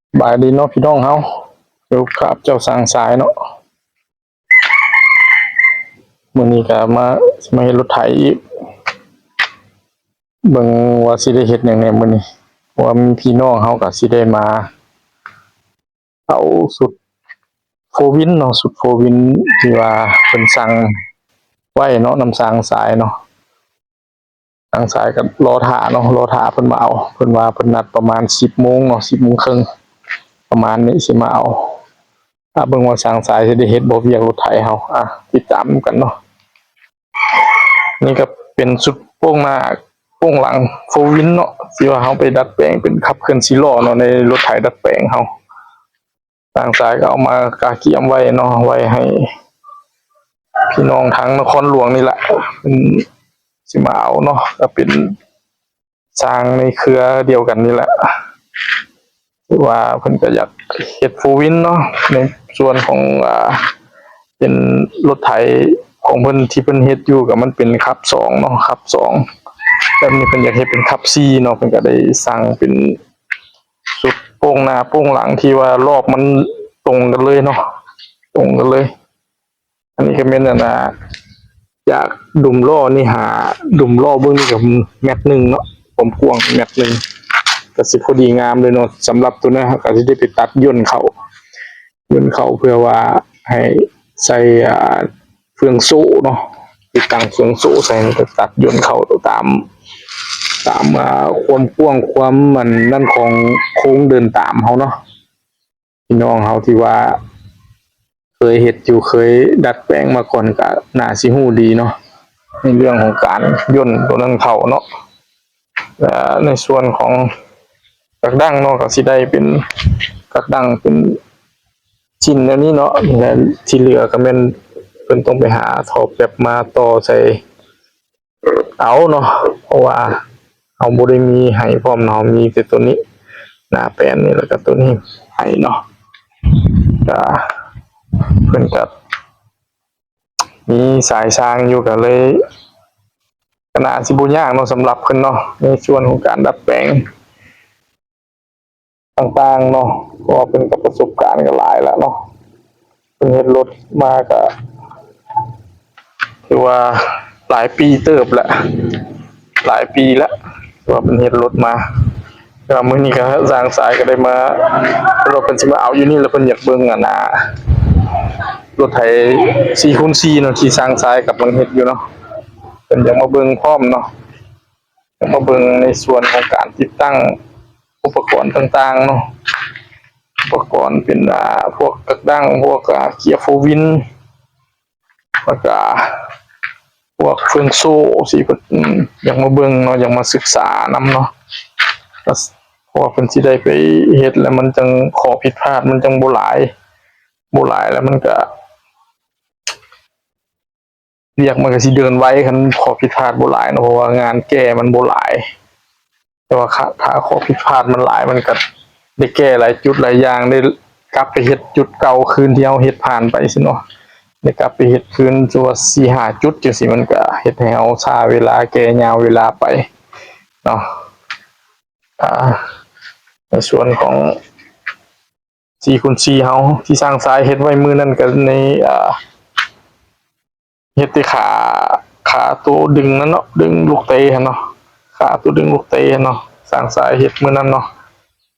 ສະບາຍດີເນາະພີ່ນ້ອງເຮົາ ຢູ່ກັບເຈົ້າຊ່າງຊາຍເນາະ. ມື້ນີ້ກໍມາ ຊິມາເຮັດລົດໄຖອີກ ເບິ່ງວ່າຊິໄດ້ເຮັດຫຍັງແດ່ມື້ນີ້ ເພາະວ່າມີພີ່ນ້ອງເຮົາກໍຊິໄດ້ມາເອົາຊຸດໂຟວິນເນາະ ຊຸດໂຟວິນທີ່ວ່າເພິ່ນສັ່ງໄວ້ເນາະ ນຳຊ່າງຊາຍເນາະ. ທາງຊາຍກໍລໍຖ້າເນາະ ລໍຖ້າເພິ່ນມາເອົາ ເພິ່ນວ່າເພິ່ນນັດປະມານສິບໂມງເນາະ ສິບໂມງເຄິ່ງ ປະມານນີ້ຊິມາເອົາ. ຖ້າເບິ່ງວ່າຊ່າງຊາຍຊິໄດ້ເຮັດບໍ່ ວຽກລົດໄຖເຮົາ ອ່າ ຕິດຕາມນຳກັນເນາະ. ນີ້ກໍເປັນຊຸດໂປ້ງໜ້າໂປ້ງຫຼັງໂຟວິນເນາະ ທີ່ວ່າເຮົາໄປດັດແປງເປັນຂັບເຄື່ອນສີ່ລໍ້ເນາະ ໃນລົດໄຖດັດແປງເຮົາ. ທາງຊາຍກໍເອົາມາກະກຽມໄວ້ເນາະ ໄວ້ໃຫ້ພີ່ນ້ອງທາງນະຄອນຫຼວງນີ້ແຫຼະ ເພິ່ນຊິມາເອົາເນາະ ກໍເປັນຊ່າງໃນເຄືອດຽວກັນນີ້ແຫຼະ ທີ່ວ່າເພິ່ນກໍຢາກເຮັດໂຟວິນເນາະ ໃນສ່ວນຂອງ ອ່າ ເປັນລົດໄຖຂອງເພິ່ນທີ່ເພິ່ນເຮັດຢູ່ ກໍມັນເປັນຂັບສອງເນາະ ຂັບສອງ ແບບນີ້ເພິ່ນຢາກເຮັດເປັນຂັບສີ່ເນາະ ເພິ່ນກໍໄດ້ສັ່ງເປັນ ຊຸດໂປ້ງໜ້າໂປ້ງຫຼັງທີ່ວ່າລອບມັນຕົງກັນເລີຍເນາະ ຕົງກັນເລີຍ. ອັນນີ້ກໍແມ່ນ ອັນນ່າ ຈາກດຸມລໍ້ນີ້ຫາດຸມລໍ້ເບື້ອງນີ້ກໍແມັດໜຶ່ງເນາະ ຄວາມກວ້າງແມັດໜຶ່ງ ກໍຊິພໍດີງາມເລີຍເນາະ. ສຳລັບໂຕນັ້ນເຮົາກໍຊິໄດ້ໄປຕັດຫຍົ້ນເຂົ້າ ຫຍົ້ນເຂົ້າເພື່ອວ່າໃຫ້ໃສ່ ອ່າ ເຟືອງໂສ້ເນາະ ຕິດຕັ້ງເຟືອງໂສ້ໃສ່ ແລ້ວກໍຕັດຫຍົ້ນເຂົ້າຕາມ ຕາມ ອ່າ ຄວາມກວ້າງຄວາມອັນນັ້ນຂອງໂຄງເດີນຕາມເຮົາເນາະ. ພີ່ນ້ອງເຮົາທີ່ວ່າເຄີຍເຮັດຢູ່ ເຄີຍດັດແປງມາກ່ອນ ກໍໜ້າຊິຮູ້ດີເນາະ ໃນເລື່ອງຂອງການຫຍົ້ນໂຕນັ້ນເຂົ້າເນາະ. ແລະ ໃນສ່ວນຂອງກັກດັງເນາະ ກໍຊິໄດ້ເປັນກັກດັງເປັນ ຊິ້ນແນວນີ້ເນາະ ແລະ ທີ່ເຫຼືອກໍແມ່ນເພິ່ນຕ້ອງໄປຫາທໍ່ແປັບມາຕໍ່ໃສ່ເອົາເນາະ ເພາະວ່າເຮົາບໍ່ໄດ້ມີໄຫພ້ອມເນາະ ເຮົາມີແຕ່ໂຕນີ້ ໜ້າແປນນີ້ ແລ້ວກໍໂຕນີ້ໄຫເນາະ. ກະເພິ່ນກະມີສາຍຊ່າງຢູ່ ກະເລີຍ ກະໜ້າຊິບໍ່ຍາກເນາະ ສຳລັບເພິ່ນເນາະ ໃນສ່ວນຂອງການດັດແປງ ຕ່າງໆເນາະ ເພາະວ່າເພິ່ນກໍປະສົບການກໍຫຼາຍແລ້ວເນາະ ເພິ່ນເຮັດລົດມາກໍຖືວ່າຫຼາຍປີເຕີບແລ້ວ ຫຼາຍປີແລ້ວທີ່ວ່າເພິ່ນເຮັດລົດມາ. ແຕ່ວ່າມື້ນີ້ກໍຊ່າງຊາຍກໍໄດ້ມາ ເພິ່ນວ່າເພິ່ນຊິມາເອົາຢູ່ນີ້ ແລ້ວເພິ່ນຢາກເບິ່ງ ອັນນ່າ ລົດໄຖສີ່ຄູນສີ່ເນາະ ທີ່ຊ່າງຊາຍກຳລັງເຮັດຢູ່ເນາະ ເພິ່ນຢາກມາເບິ່ງພ້ອມເນາະ. ມາເບິ່ງໃນສ່ວນຂອງການຕິດຕັ້ງອຸປະກອນຕ່າງໆເນາະ ອຸປະກອນເປັນ ອ່າ ພວກກັກດັງ ພວກ ອ່າ ເກຍໂຟວິນ ແລ້ວກະພວກເຟືອງໂສ້ ຊິເພິ່ນ ອືມ ຢາກມາເບິ່ງເນາະ ຢາກມາສຶກສານຳເນາະ ເພາະວ່າເພິ່ນຊິໄດ້ໄປເຮັດ ແລ້ວມັນຈັ່ງ ຂໍ້ຜິດພາດມັນຈັ່ງບໍ່ຫຼາຍ ບໍ່ຫຼາຍ ແລ້ວມັນກະ ວຽກມັນກໍຊິເດີນໄວ ຄັນຂໍ້ຜິດພາດບໍ່ຫຼາຍເນາະ ເພາະວ່າງານແກ້ມັນບໍ່ຫຼາຍ ແຕ່ວ່າ ຄະ ຖ້າຂໍ້ຜິດພາດມັນຫຼາຍ ມັນກໍໄດ້ແກ້ຫຼາຍຈຸດຫຼາຍຢ່າງ ໄດ້ກັບໄປເຮັດຈຸດເກົ່າຄືນທີ່ເຮົາເຮັດຜ່ານໄປຊີ້ເນາະ ໄດ້ກັບໄປເຮັດຄືນ ສົມມຸດວ່າສີ່ຫ້າຈຸດຈັ່ງຊີ້ ມັນກໍເຮັດໃຫ້ເຮົາຊ້າເວລາ ແກ້ຍາວເວລາໄປເນາະ. ອ່າ ໃນສ່ວນຂອງ ສີ່ຄູນສີ່ເຮົາ ທີ່ຊ່າງຊາຍເຮັດໄວ້ມື້ນັ້ນ ກໍໃນ ອ່າ ເຮັດແຕ່ຂາ ຂາໂຕດຶງນັ້ນເນາະ ດຶງລູກເຕະຫັ້ນເນາະ ຂາໂຕດຶງລູກເຕະຫັ້ນເນາະ ຊ່າງຊາຍເຮັດມື້ນັ້ນເນາະ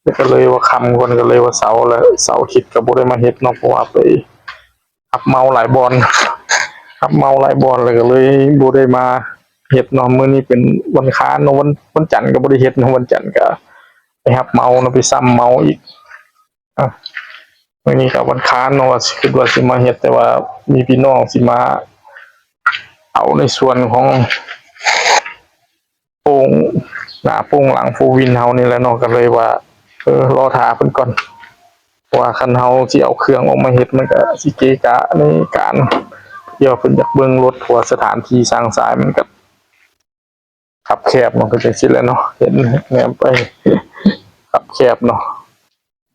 ແລ້ວກໍເລີຍວ່າຄ່ຳກ່ອນ ກໍເລີຍວ່າເຊົາ ແລ້ວເສົາອາທິດກໍບໍ່ໄດ້ມາເຮັດເນາະ ເພາະວ່າໄປຮັບເໝົາຫຼາຍບ່ອນ ຮັບເໝົາຫຼາຍບ່ອນ ແລ້ວກໍເລີຍບໍ່ໄດ້ມາເຮັດເນາະ. ມື້ນີ້ເປັນວັນຄານເນາະ ວັນ ວັນຈັນກໍບໍ່ໄດ້ເຮັດເນາະ ວັນຈັນກໍໄປຮັບເໝົາເນາະ ໄປຊ້ຳເໝົາອີກ. ອ່ະ ມື້ນີ້ກໍວັນຄານເນາະ ວ່າຊິ ຄິດວ່າຊິມາເຮັດ ແຕ່ວ່າມີພີ່ນ້ອງຊິມາເອົາໃນສ່ວນຂອງໂປ້ງໜ້າໂປ້ງຫຼັງໂຟວິນເຮົານີ້ແຫຼະເນາະ ກໍເລີຍວ່າ ເອີ ລໍຖ້າເພິ່ນກ່ອນ ເພາະວ່າຄັນເຮົາຊິເອົາເຄື່ອງອອກມາເຮັດ ມັນກໍຊິເກະກະໃນການທີ່ວ່າເພິ່ນຢາກເບິ່ງລົດ ເພາະວ່າສະຖານທີ່ຊ່າງຊາຍມັນກໍ ຄັບແຄບເນາະ ກໍຈັ່ງຊີ້ແຫຼະເນາະ ເຫັນແນມໄປຄັບແຄບເນາະ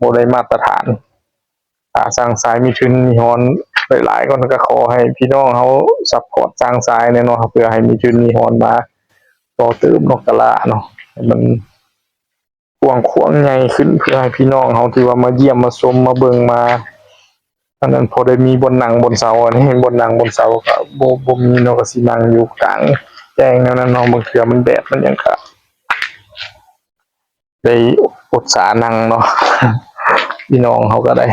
ບໍ່ໄດ້ມາດຕະຖານ. ຖ້າຊ່າງຊາຍມີທຶນມີຮອນຫຼາຍໆກ່ອນ ກໍຂໍໃຫ້ພີ່ນ້ອງເຮົາຊັບພອດຊ່າງຊາຍແດ່ເນາະ ເພື່ອໃຫ້ມີທຶນມີຮອນມາຕໍ່ເຕີມເນາະ ກະລາເນາະ ໃຫ້ມັນ ກວ້າງຂວາງໃຫຍ່ຂຶ້ນ ເພື່ອໃຫ້ພີ່ນ້ອງເຮົາທີ່ວ່າມາຢ້ຽມມາຊົມມາເບິ່ງມາ ອັນນັ້ນ ພໍໄດ້ມີບ່ອນນັ່ງບ່ອນເຊົາ. ອັນນີ້ບ່ອນນັ່ງບ່ອນເຊົາກໍບໍ່ ບໍ່ມີເນາະ ກໍຊິນັ່ງຢູ່ກາງແຈ້ງແນວນັ້ນເນາະ. ບາງເທື່ອມັນແດດມັນຫຍັງກໍໄດ້ອົດສານັ່ງເນາະ ພີ່ນ້ອງເຮົາກໍໄດ້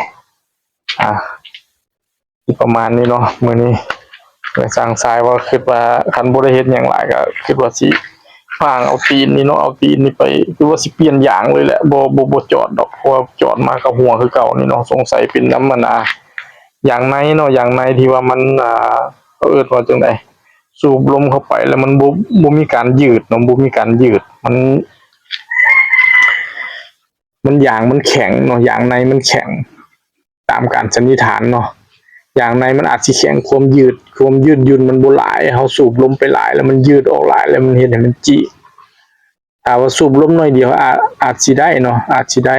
ອ່າ ຊິປະມານນີ້ເນາະ ມື້ນີ້. ແລະ ຊ່າງຊາຍວ່າ ຄິດວ່າຄັນບໍ່ໄດ້ເຮັດຫຍັງຫຼາຍ ກໍຄິດວ່າຊິ ຟາງເອົາຕີນນີ້ເນາະ ເອົາຕີນນີ້ໄປ ຄືວ່າຊິປ່ຽນຢາງເລີຍແຫຼະ ບໍ່ ບໍ່ ບໍ່ຈອດດອກ ເພາະວ່າຈອດມາກໍຮົ່ວຄືເກົ່ານີ້ເນາະ. ສົງໄສເປັນນຳ ອັນນ່າ ຢາງໃນເນາະ ຢາງໃນທີ່ວ່າມັນ ອ່າ ເຂົາເອີ້ນວ່າຈັ່ງໃດ ສູບລົມເຂົ້າໄປແລ້ວມັນບໍ່ ບໍ່ມີການຍືດເນາະ ບໍ່ມີການຍືດ ມັນ ມັນ ຢາງມັນແຂງເນາະ ຢາງໃນມັນແຂງ ຕາມການສັນນິຖານເນາະ. ຢາງໃນມັນອາດຊິແຂງ ຄວາມຍືດ ຄວາມຍືດຫຍຸ່ນມັນບໍ່ຫຼາຍ ເຮົາສູບລົມໄປຫຼາຍແລ້ວມັນຍືດອອກຫຼາຍ ແລ້ວມັນເຮັດໃຫ້ມັນຈີ້. ຖ້າວ່າສູບລົມໜ້ອຍດຽວ ອາດ ອາດຊິໄດ້ເນາະ ອາດຊິໄດ້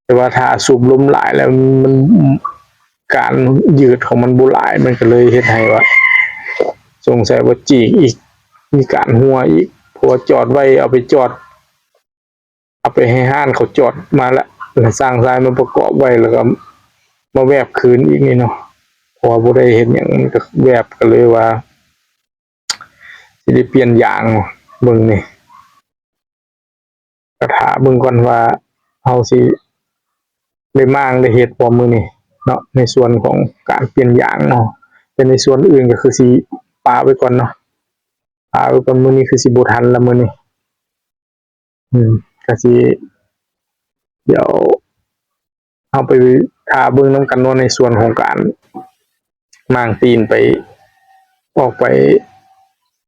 ແຕ່ວ່າຖ້າສູບລົມຫຼາຍແລ້ວມັນ ການຍືດຂອງມັນບໍ່ຫຼາຍ ມັນກໍເລີຍເຮັດໃຫ້ວ່າ ສົງໄສວ່າຈີກອີກ ມີການຮົ່ວອີກ ເພາະວ່າຈອດໄວ້ ເອົາໄປຈອດ ເອົາໄປໃຫ້ຮ້ານເຂົາຈອດມາແລ້ວ ແລ້ວຊ່າງຊາຍມາປະກອບໄວ້ ແລ້ວກໍມາແວບຄືນອີກນີ້ເນາະ. ເພາະວ່າບໍ່ໄດ້ເຮັດຫຍັງ ມັນກໍແວບ ກໍເລີຍວ່າຊິໄດ້ປ່ຽນຢາງ. ເບິ່ງນີ້ ກໍຖ້າເບິ່ງກ່ອນວ່າເຮົາຊິໄດ້ມ້າງໄດ້ເຮັດບໍ່ມື້ນີ້ເນາະ ໃນສ່ວນຂອງການປ່ຽນຢາງເນາະ. ແຕ່ໃນສ່ວນອື່ນກໍຄືຊິປະໄວ້ກ່ອນເນາະ ປະໄວ້ກ່ອນ ມື້ນີ້ຄືຊິບໍ່ທັນລະມື້ນີ້. ອືມ ກະຊິ ດຽວເຮົາໄປຖ້າເບິ່ງນຳກັນເນາະ ໃນສ່ວນຂອງການມ້າງຕີນໄປ ອອກໄປ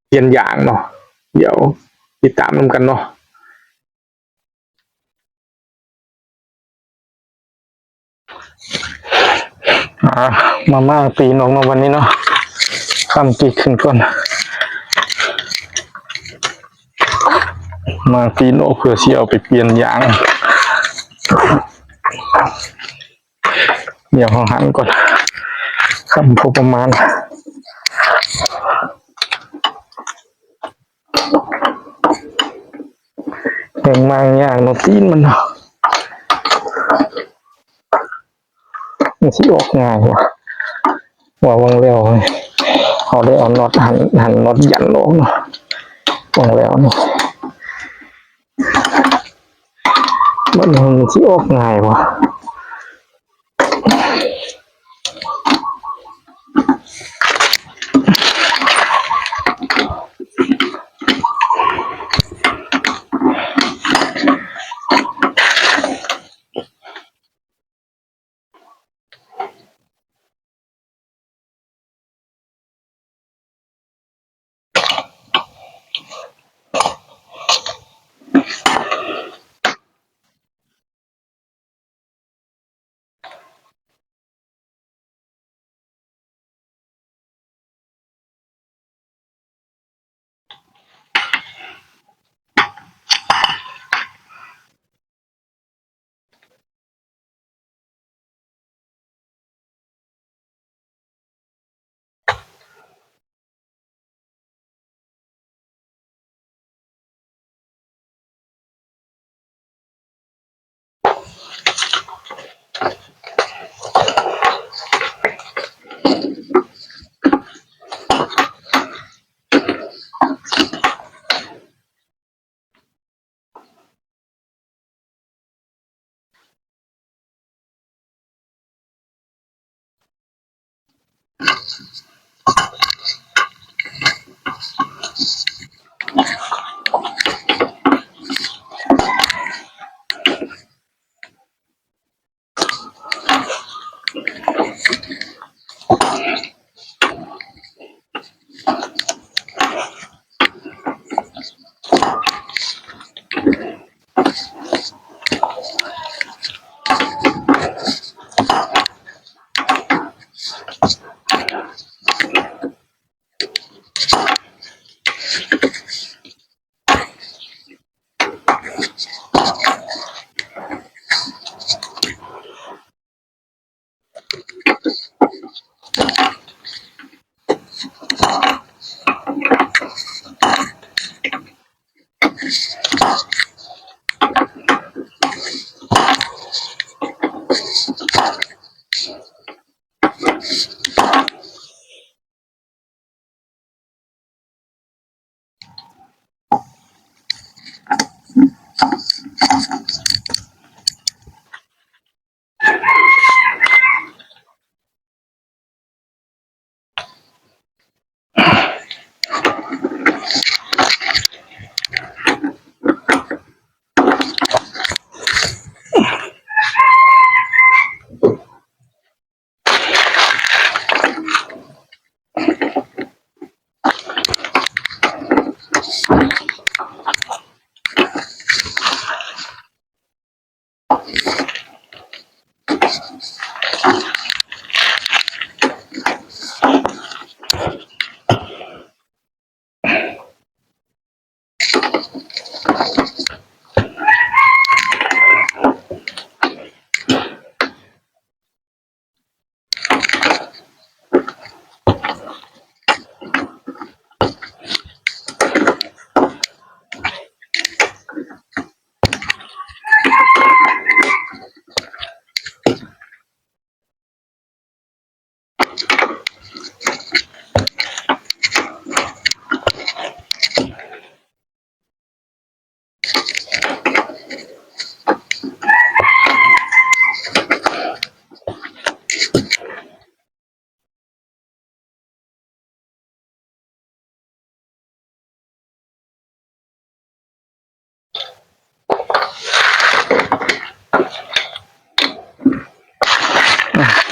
ປ່ຽນຢາງເນາະ. ດຽວຕິດຕາມນຳກັນເນາະ. ອ່າ ມາມ້າງຕີນອອກເນາະ ບັດນີ້ເນາະ. ຄ້ຳຕີນຂຶ້ນກ່ອນ ມ້າງຕີນອອກເພື່ອຊິເອົາໄປປ່ຽນຢາງ. ດຽວເຮົາຫັນກ່ອນ ຄ້ຳພໍປະມານ. ແຮງມ້າງຍາກເນາະ ຕີນມັນເນາະ. ມັນຊິອອກງ່າຍຫວາ ວ່າຫວ່າງແລ້ວ ເຮົາໄດ້ເອົານັອດ ຫັນ ຫັນນັອດຢັນອອກເນາະ ຫວ່າງແລ້ວນີ້. ບັດນີ້ມັນຊິອອກງ່າຍຫວາ.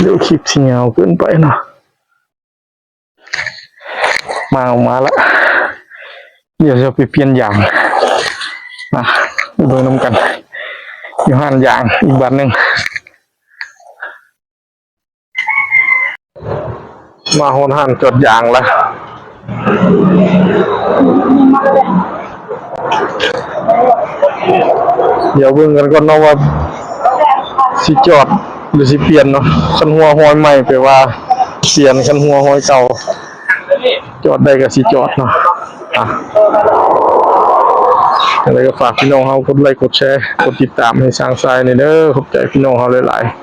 ດຽວຄລິບຊິຍາວເກີນໄປເນາະ. ມາ ມາລະ ດຽວຈະໄປປ່ຽນຢາງ ມາເບິ່ງນຳກັນ ຢູ່ຮ້ານຢາງອີກບາດໜຶ່ງ. ມາຮອດຮ້ານຈອດຢາງລະ ດຽວເບິ່ງກັນກ່ອນເນາະວ່າຊິຈອດ ຫຼືຊິປ່ຽນເນາະ. ຄັນຫົວຮອຍໃໝ່ແປວ່າປ່ຽນ ຄັນຫົວຮອຍເກົ່າຈອດໄດ້ກະຊິຈອດເນາະ. ອ່ະ ຈັ່ງໃດກະຝາກພີ່ນ້ອງເຮົາກົດໄລກ໌ ກົດແຊ ກົດຕິດຕາມໃຫ້ຊ່າງຊາຍແດ່ເດີ. ຂອບໃຈພີ່ນ້ອງເຮົາຫຼາຍໆ.